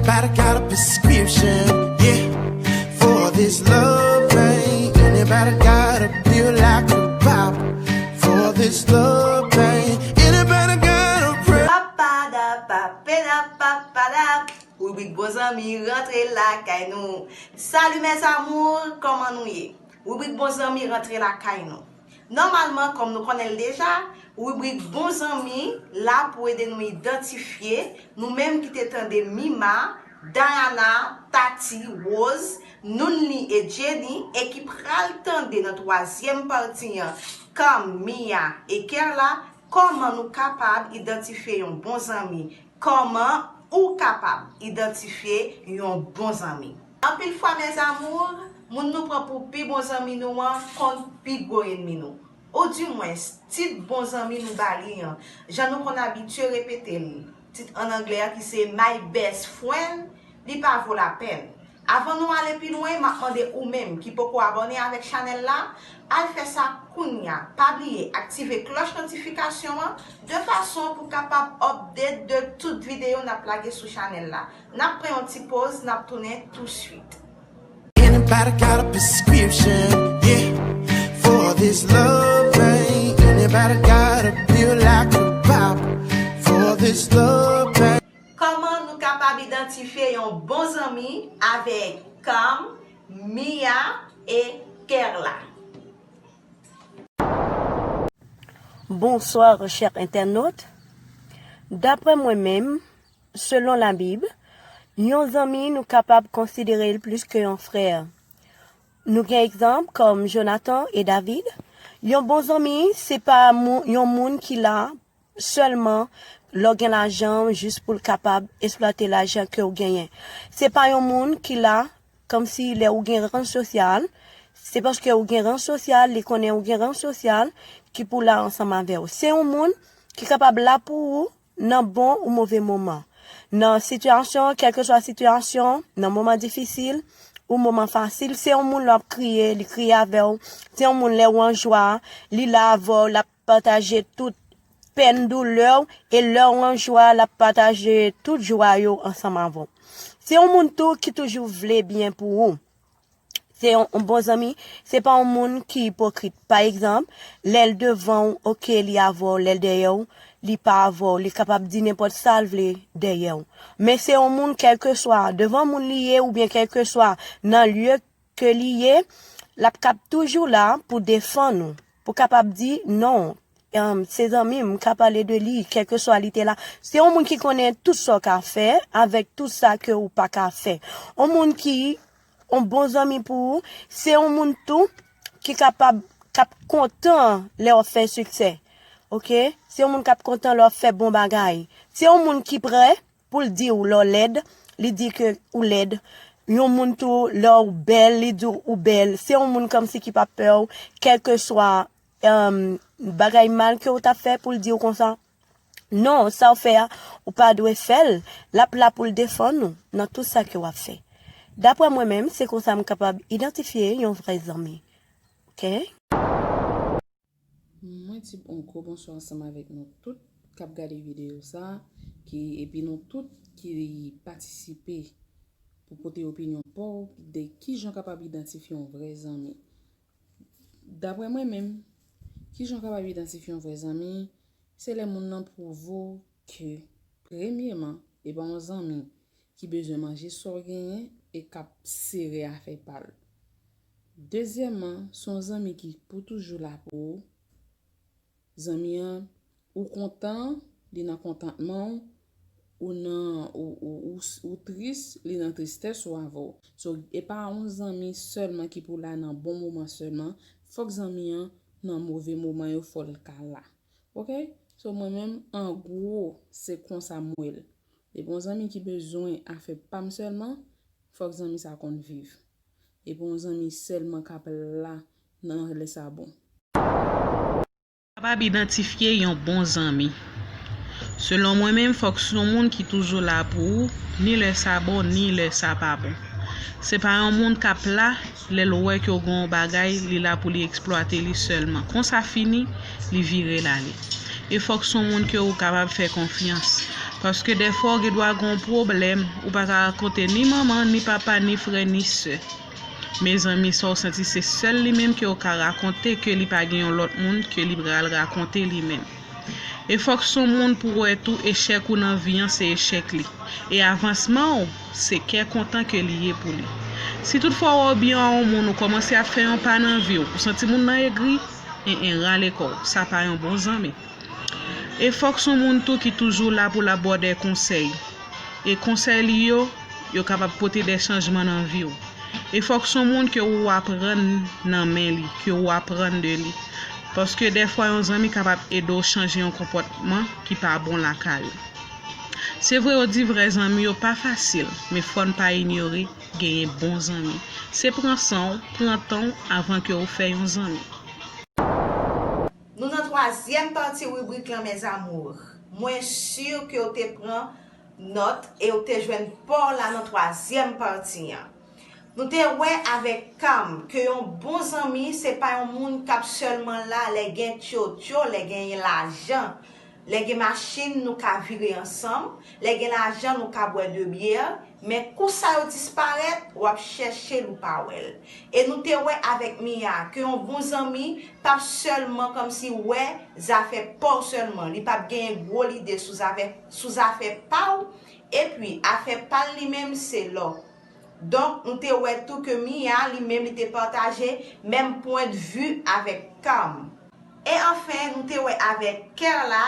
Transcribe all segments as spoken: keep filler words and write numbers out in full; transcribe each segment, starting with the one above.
Anybody got a prescription, yeah, for this love pain? Anybody got a pill I could pop for this love pain? Anybody got a pre- Papada, papeda, papada. Ribrik Bon Zanmi rantre lakay nou. Salut mes amours, kòman nou ye? Ribrik Bon Zanmi rantre lakay nou. Nòmalman, kòm nou konnen l deja, ribrik Bon Zanmi la pou ede nou idantifye nou menm ki te tande Mima, Diana, Tati, Rose, Nounli e Jenny e ki pral tande nan twazyèm pati an, Cam, Mia e Kerla, kòman nou kapab idantifye yon bon zanmi. Kòman ou kapab idantifye yon bon zanmi? Anpil fwa, mes amours, moun nou pran pou pi bon zanmi nou an konn pi gwo ènmi nou. Oudimwens, tit bon zanmi nou ba li an, jan nou konn abitye repete l, tit ann anglè an ki se My Best Friend, li pa vo lapèn. Avan nou ale pi lwen, m ap mande ou menm ki poko abòne avèk chanèl la, al fè sa kounya. Pa bliye aktive klòch notifikasyon an de fason pou w kapab update de tout videyo n ap lage sou chanèl la. N ap pran yon ti poz, n ap tounen touswit. Anybody got a prescription, yeah, for this love pain? Anybody got a pill I could pop for this love pain? Kòman nou kapab idantifye yon bon zanmi avèk Cam, Mia e Kerla? Bonsoir, chers internautes. Daprè mwen menm, selon Labib, yon zanmi nou kapab konsidere l plis ke yon frè. Nou gen egzanp kòm Jonathan e David. Yon bon zanmi, se pa mou- yon moun ki la sèlman lè w gen lajan jis pou l kapab eksplwate lajan ke w genyen. Se pa yon moun ki la kòmsi lè ou gen rans sosyal, se paske ou gen rans sosyal, li konnen ou gen rans sosyal, ki pou la ansanm avè w. Se yon moun ki kapab la pou ou nan bon ou move moman. Nan sitiyasyon, kèlkeswa sitiyasyon, nan moman difisil ou moman fasil, se yon moun lè w ap kriye, li kriye avè w. Se yon moun lè ou an jwa, li la avè w, l ap pataje tout pèn, doulè w, e lè w an jwa, l ap pataje tout jwa yo ansanm avè w. Se yon moun tou ki toujou vle byen pou ou. Se yon, yon bon zanmi, se pa yon moun ki ipokrit. Pa egzanp, lè l devan w, oke, li avè w, lè l dèyè w, li pa avè w, li kapab di nenpòt sa l vle dèyè w. Men se yon moun, kèlkeswa devan moun li ye oubyen kèlkeswa nan lye ke li ye, l ap kab toujou la pou defann ou, pou kapab di, non, um, se zanmi m, m ka pale de li, kèlkeswa li te la. Se yon moun ki konnen tout sa w ka fè avèk tout sa ke ou pa ka fè. Yon moun ki yon bon zanmi pou ou, se yon moun tou ki kapab, k ap kontan lè w ap fè siksè. Oke? Se yon moun k ap kontan lè w ap fè bon bagay. Se yon moun ki prè pou l di w lè w lèd, li di ke ou lèd. Yon moun tou, lè w bèl, li di w ou bèl. Se yon moun kòmsi ki pa pè w, kèlkeswa, um, bagay mal ke w t ap fè pou l di w konsa. Non, sa w fè a, ou pa dwe fè l. L ap la pou l defann ou nan tout sa ke w ap fè. Daprè mwen menm, se konsa m kapab idantifye yon vrè zanmi. Oke? Mwen di yon gwo bonswa ansanm avèk nou tout k ap gade videyo sa, ki, epi nou tout ki patisipe pou pote opinyon pa w de kijan w kapab idantifye yon vrè zanmi. Daprè mwen menm, kijan w kapab idantifye yon vrè zanmi? Se lè moun nan pwouve w ke, premyeman, e pa yon zanmi ki bezwen manje sa w genyen e k ap sere afè pa l. Dezyèmman, se yon zanmi ki pou toujou la pou ou. Zanmi an, ou kontan, li nan kontantman w, ou nan, ou, ou, ou, ou tris, li nan tristès ou avè w. So, e pa yon zanmi sèlman ki pou la nan bon moman sèlman, fòk zanmi an nan move moman yo, fò l ka la. Oke? So, mwen menm, an gwo, se konsa m wè l. Depi yon zanmi ki bezwen afè pa m sèlman, fòk zanmi sa konn viv. Depi yon zanmi sèlman k ap la nan lè sa bon. Kapab idantifye yon bon zanmi. Selon mwen menm, fòk se yon moun ki toujou la pou ou, ni lè sa bon, ni lè sa pa bon. Se pa yon moun k ap la, lè l wè ke w gen yon bagay, li la pou li eksplwate li sèlman. Konsa fini, li vire l ale. E fòk se yon moun ke ou kapab fè konfyans. Paske dèfwa w gen dwa gen yon pwoblèm, ou pa ka rakonte ni manman, ni papa, ni frè, ni sè. Mezanmi, sa w santi se sèl li menm ke w ka rakonte, ke li pa gen yon lòt moun ke li pral rakonte li menm. E fòk se yon moun pou wè tou echèk ou nan vi an se echèk li. E avansman w, se kè kontan ke li ye pou li. Si toutfwa w wè w byen a yon moun, ou kòmanse ap fè yon pa nan vi w, ou santi moun nan egri, en en, rale kò w, sa pa yon bon zanmi. E fòk se yon moun tou ki toujou la pou l ap ba w dè konsèy. E konsèy li yo, yo kapab pote dè chanjman nan vi w. E fòk se yon moun ke ou aprann nan men li, ke ou aprann de li. Paske dèfwa yon zanmi kapab ede w chanje yon konpòtman ki pa bon lakay ou. Se vre yo di vrè zanmi yo pa fasil, men fò n pa inyore genyen bon zanmi. Se pran san w, pran tan w avan ke ou fè yon zanmi. Nou nan twazyèm pati ribrik lan, mes amours. Mwen si ke w te pran nòt e w te jwenn pa w la nan twazyèm pati an. Nou te wè avèk Kam ke yon bon zanmi se pa yon moun k ap sèlman la lè gen tchotcho, lè genyen lajan, lè gen machin nou ka vire ansanm, lè gen lajan nou ka bwè de byè, men kou sa yo disparèt, w ap chèche l ou pa wè l. E nou te wè avèk Mia ke yon bon zanmi p ap sèlman kòmsi wè zafè pa w sèlman, li p ap genyen gwo lide sou zafè, sou zafè pa w, epi afè pa l li menm se lò. Donk, nou te wè tou ke Mia li menm li te pataje menm pwendvi avèk Kam. E anfen, nou te wè avèk Kerla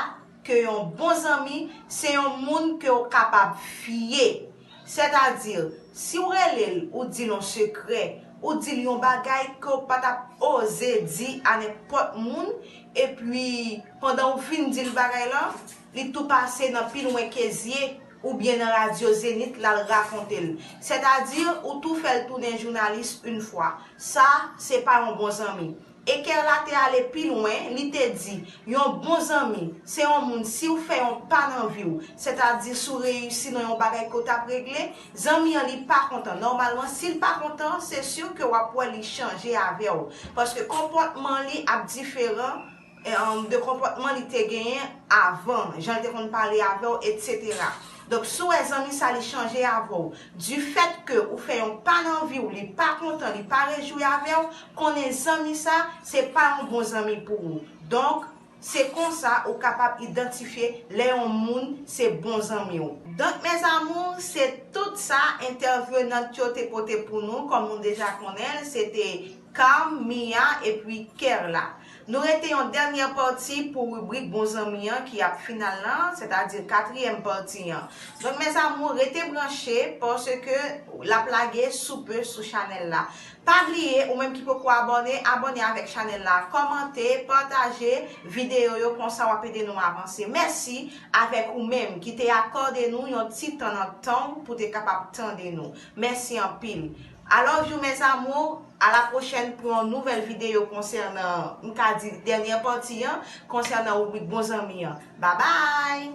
ke yon bon zanmi se yon moun ke w kapab fye. Sètadi, si w rele l, ou di l yon sekrè, ou di l yon bagay ke w pa t ap oze di a nenpòt moun, epi pandan w fin di l bagay lan, li tou pase nan pi lwen ke zye oubyen nan radyo Zenith l al rakonte l. Sètadi, ou tou fè l tounen jounalis yon fwa. Sa, se pa yon bon zanmi. E Kerla te ale pi lwen, li te di, yon bon zanmi, se yon moun, si w fè yon pa nan vi w, sètadi si w reyisi nan yon bagay ke w t ap regle, zanmi an li pa kontan. Nòmalman, si l pa kontan, se si ke w ap wè li chanje avè w. Paske konpòtman li ap diferan, e, de konpòtman li te genyen avan, jan l te konn pale avè w, etsetera. Donk, si w wè zanmi sa li chanje avè w, du fait que ou fè yon pa nan vi w, li pa kontan, li pa rejwi avè w, konnen zanmi sa, se pa yon bon zanmi pou ou. Donk, se konsa ou kapab idantifye lè yon moun se bon zanmi w. Donk, mes amours, se tout sa entèvenant yo te pote pou nou. Kòm nou deja konnen l, se te Kam, Mia, epi Kerla. Nou rete yon dènyè pati pou ribrik bon zanmi an ki ap final lan, sètadi katriyèm pati an. Donk, mes amours, rete branche paske l ap lage sou pe sou chanèl la. Pa bliye, ou menm ki poko abòne, abòne avèk chanèl la, kòmante, pataje videyo yo, konsa w ap ede nou avanse. Mèsi avèk ou menm ki te akòde nou yon ti tan nan tan w pou te kapab tande nou. Mèsi anpil. I love you, mes amours. A la pwochèn pou yon nouvèl videyo konsènan, m ka di, dènyè pati an, konsènan ribrik bon zanmi an. Babay!